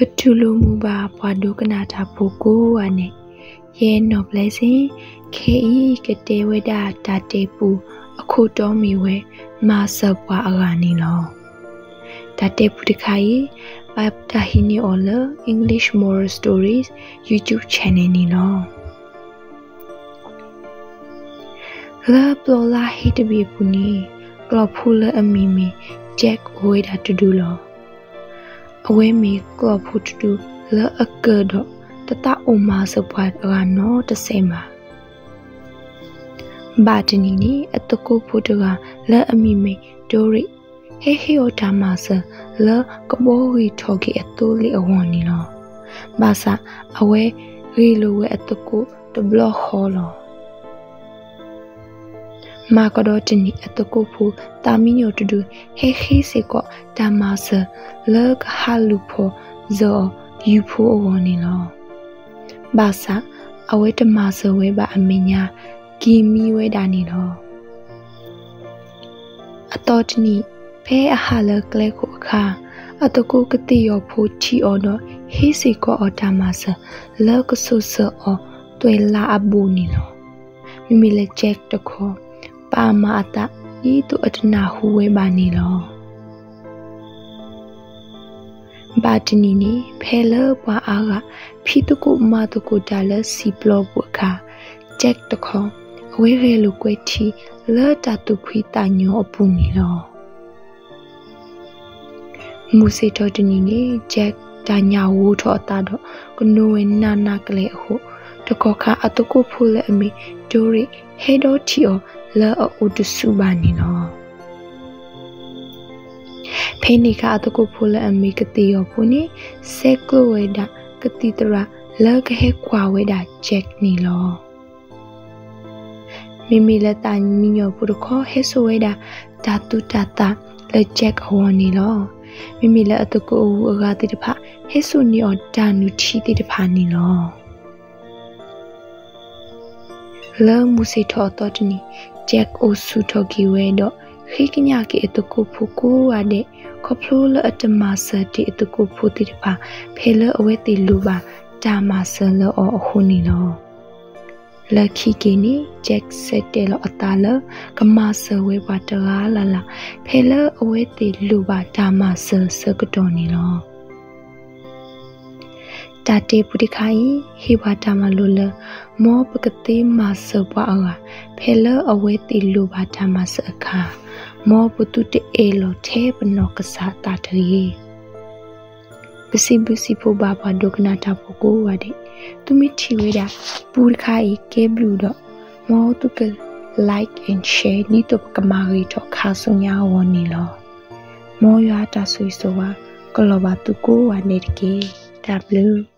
ပတူၢ်လိာ်မုာ်ဘၣ်ပှၤဒိကနၣ်တၢ်ဖိကိးဂၤဒဲး, ယဲနီၢ်ပျဲစ့ၣ်, ခဲအံၤကတဲဝဲဒၣ်တၢ်တဲပူ အခိၣ်တီမ့ၢ်ဝဲ မၤစၢၤပှၤအဂၤန့ၣ်လီၤ. တၢ်တဲပူတခါအံၤ ဘၣ်တၢ်ဟံးန့ၢ်အီၤလၢ English Moral Stories YouTube channel န့ၣ်လီၤ. လၢပျီလါဟ့ၣ်တဘ့ၣ်အပူၤန့ၣ်, ကျီၢ်ဖိလၢအမံၤမ့ၢ် Jack အိၣ်ဝဲဒၣ်တဒူၣ်လီၤ. အဝဲမ့ၢ်ကျီၢ်ဖိတဒူၣ်လၢအကၢၢ်ဒီး တသးအိၣ်မၤစၢၤပှၤအဂၤနီတစဲးဘၣ်. ဘၣ်တနံၤန့ၣ် အသကိးဖိတဂၤလၢအမံၤမ့ၢ် Dory ဟဲဟ့ၣ်အီၤတၢ်မၤစၢၤလၢကဘှီဂ့ၤထီၣ်က့ၤအသိလ့ၣ်အဂီၢ်န့ၣ်လီၤ. ဘၣ်ဆၣ်အဝဲဂ့ၢ်လိာ်ဝဲအသကိးတဘျီဃီလီၤ. မၤကဒီးတနံၤ အသကိးဖိသၣ်မံညီၤတဒူၣ် ဟဲဟ့ၣ်စ့ၢ်ကီးတၢ်မၤစၢၤလၢကဟးလူၤဖိးစၢၤအီၤ ယူၤဖိအဂီၢ်န့ၣ်လီၤ. ဘၣ်ဆၣ်အဝဲတမၤစၢၤဝဲဘၣ်အမဲာ်ညါ က့ၤမံဝဲဒၣ်န့ၣ်လီၤ. အသီတနံၤ ဖဲအဟးလၢကျဲခိၣ်အခါ, အသကိးကသ့ၣ်ယီၤဖိထံၣ်အီၤဒီး ဟ့ၣ်စ့ၢ်ကီးအီၤတၢ်မၤစၢၤလၢကစိာ်စၢၤအီၤသွဲၣ်လးအဘိၣ်န့ၣ်လီၤ. မ့မ့ၢ်လၢ Jack တခီ, ပာ်မၤအသးဒ်သိးအတနၢ်ဟူဝဲဘၣ်န့ၣ်လီၤ. ဘၣ်တနံၤန့ၣ် ဖဲလၢပှၤအါဂၤဖံးသကိးမၤသကိးတၢ်လၢစံာ်ပျီပူၤအခါ, Jack တခီ, အဝဲဂဲၤလိာ်ကွဲထံလၢတၢ်သူၣ်ဖှံသးညီအပူၤန့ၣ်လီၤ. မုၢ်ဆ့ၣ်ထီၣ်တနံၤန့ၣ် Jack တၢ်ညၣ်ဂိၢ်ထီၣ်အသးဒီး ကနိးဝဲနးနးကလဲာ်အဃိ, တကီၢ်ခါ အသကိးဖိလၢအမ့ၢ် Dory ဟဲဒီးထံၣ်အီၤလၢအအိၣ်တဆူၣ်ဘၣ်န့ၣ်လီၤ. ဖဲန့ၣ်အခါ အသကိးဖိလၢအမ့ၢ်ကသ့ၣ်ယီၤဖိန့ၣ် ဆဲးကျိးဝဲဒၣ်ကသံၣ်သရၣ်လၢကဟဲကွၢ်ဝဲဒၣ် Jack န့ၣ်လီၤ. မ့မ့ၢ်လၢသၣ်မံညီၤဖိတခီ ဟဲစိာ်ဝဲဒၣ်တၢ်သူၣ်တၢ်သၣ်လၢ Jack အဂီၢ်န့ၣ်လီၤ. မ့မ့ၢ်လၢအသကိးအဂုၤအဂၤသ့ၣ်တဖၣ် ဟဲစိာ်န့ၢ်အီၤတၢ်နုၢ်ထံသ့ၣ်တဖၣ်န့ၣ်လီၤ. လၢမုၢ်ဆ့ၣ်ထီၣ်အသီတနံၤ, Jack အိၣ်ဆူၣ်ထီၣ်က့ၤဝဲဒီး ဃ့ကညးက့ၤအသကိးဖိကိးဂၤဒဲး ခီဖျိလၢအတမၤစၢၤတ့ၢ်အသကိးဖိသ့ၣ်တဖၣ် ဖဲလၢအဝဲသ့ၣ်လိၣ်ဘၣ်တၢ်မၤစၢၤလၢအီၤအဃိန့ၣ်လီၤ. လၢခံက့ၤန့ၣ် Jack ဆၢတဲာ်လီၤအသးလၢ ကမၤစၢၤဝဲပှၤတဂၤလၢ်လၢ် ဖဲလၢအဝဲသ့ၣ်လိၣ်ဘၣ်တၢ်မၤစၢၤဆၢကတီၢ်န့ၣ်လီၤ. တၢ်တဲပူတခါအံၤ ဟ့ၣ်ပှၤတၢ်မၤလိလၢ မ်ပကသ့မၤစၢၤပှၤအဂၤ ဖဲလၢအဝဲသ့ၣ်လိၣ်ဘၣ်တၢ်မၤစၢၤအခါ, မ်ပသုတအဲၣ်လီၤထဲပနီၢ်ကစၢ်အသးတဂ့ၤ. ပစံးဘျုးစံးဖှိၣ်ဘၣ်ပှၤဒိကနၣ်တၢ်ဖိကိးဂၤဒဲး, သုမ့ၢ်ထံၣ်ဝဲဒၣ်ပူတခါအံၤကဲဘျုးဒီး, မ်သုက like and share ဒ်သိးပကမၤဂ့ၤထီၣ်ခါဆူညါအဂီၢ်န့ၣ်လီၤ. မ်ယွၤအတၢ်ဆိၣ်ဂ့ၤဆိၣ်ဝါ ကလီၤဘၣ်သုကိးဂၤဒဲးတက့ၢ်. တၢ်ဘျုး